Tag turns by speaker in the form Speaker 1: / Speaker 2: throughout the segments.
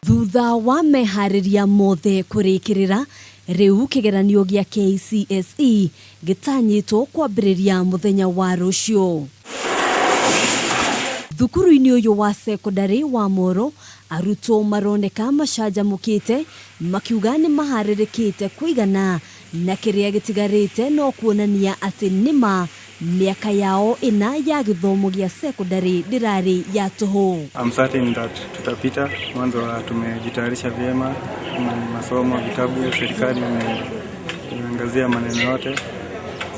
Speaker 1: Thutha wa meharĩria mothe kũrĩkĩrĩra, rĩu kĩgeranio gĩa KCSE gĩtanyĩtwo kwambĩrĩria mũthenya wa rũciũ. Thukuru-inĩ ũyũ wa cekondarĩ wa Moro, arutwo maroneka macanjamũkĩte makiuga nĩ maharĩrĩkĩte kũigana na kĩrĩa gĩtigarĩte no kuonania atĩ nĩma mĩaka yao ĩna ya gĩthomo gĩa cekondarĩ ndĩrarĩ ya tũhũ.
Speaker 2: I'm certain that tutapita. Mwanzo tumejitayarisha vyema, masomo, vitabu, serikali imeangazia maneno yote,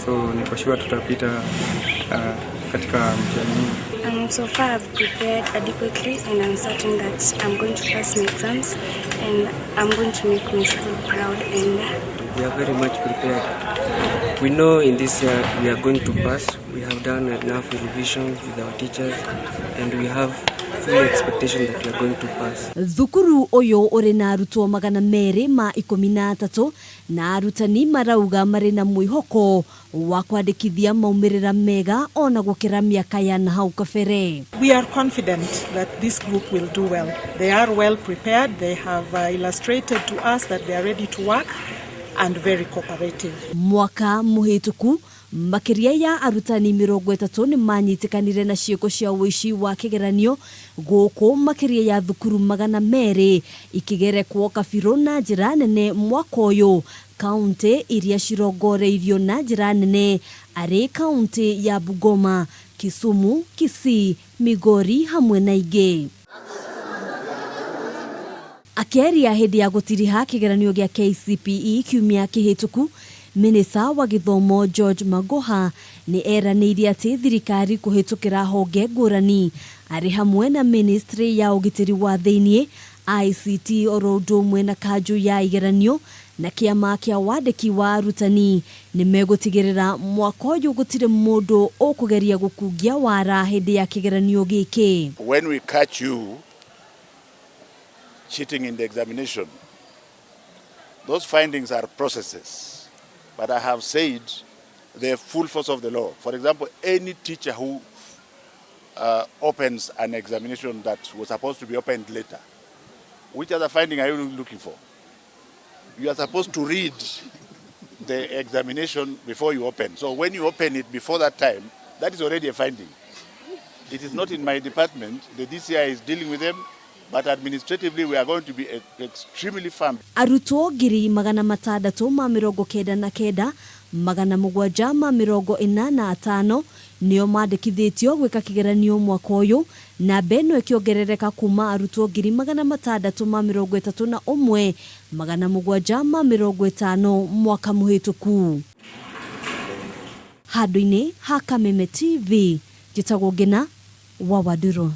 Speaker 2: so niko sure tutapita katika mtihani huu.
Speaker 3: So far I've prepared adequately and I'm certain that I'm going to pass my exams and I'm going to make my school proud and
Speaker 4: We are very much prepared. We know in this year we are going to pass. We have done enough revisions with our teachers and we have full expectation that we are going to pass.
Speaker 1: Thukuru ũyũ ũrĩ na arutwo 213 na arutani marauga marĩ na mwĩhoko wa kwandĩkithia maumĩrĩra mega ona gũkĩra mĩaka ya na hau kabere.
Speaker 5: We are confident that this group will do well. They are well prepared. They have illustrated to us that they are ready to work and very cooperative.
Speaker 1: Mwaka mũhĩtũku makĩria ya arutani 30 nĩ manyitĩkanire na ciĩko cia ũici wa kĩgeranio gũkũ makĩria ya thukuru 200 ikĩgerekwo kabirũ na njĩra nene mwaka ũyũ. Kaunti iria cirongoreirio na njĩra nene arĩ kaunti ya Bungoma, Kisumu, Kisii, Migori hamwe na ingĩ. Akĩaria hĩndĩ ya gũtiriha kĩgeranio gĩa KCPE kiumia kĩhĩtũku, Minista wa gĩthomo George Magoha nĩ eranĩire atĩ thirikari kũhĩtũkĩra honge ngũrani arĩ hamwe na ministry ya ũgitĩri wa thĩiniĩ, ICT oro ũndũ ũmwe na kanjũ ya igeranio na kĩama kĩa wandĩki wa arutani nĩ megũtigĩrĩra mwaka ũyũ gũtirĩ mũndũ ũkũgeria gũkungia wara hĩndĩ ya kĩgeranio gĩkĩ.
Speaker 6: When we catch you cheating in the examination, those findings are processes. But I have said the full force of the law. For example, any teacher who opens an examination that was supposed to be opened later, which other finding are you looking for? You are supposed to read the examination before you open. So when you open it before that time, that is already a finding. It is not in my department. The DCI is dealing with them, but administratively we are going to be extremely firm.
Speaker 1: Arutwo 699,785 nĩo mandĩkithĩtio gwĩka kĩgeranio mwaka ũyũ, namba ĩno ĩkĩongerereka kuma arutwo 631,750 mwaka mũhĩtũku. Handũ-inĩ ha Kameme TV, njĩtagwo Ngina wa Wanduru.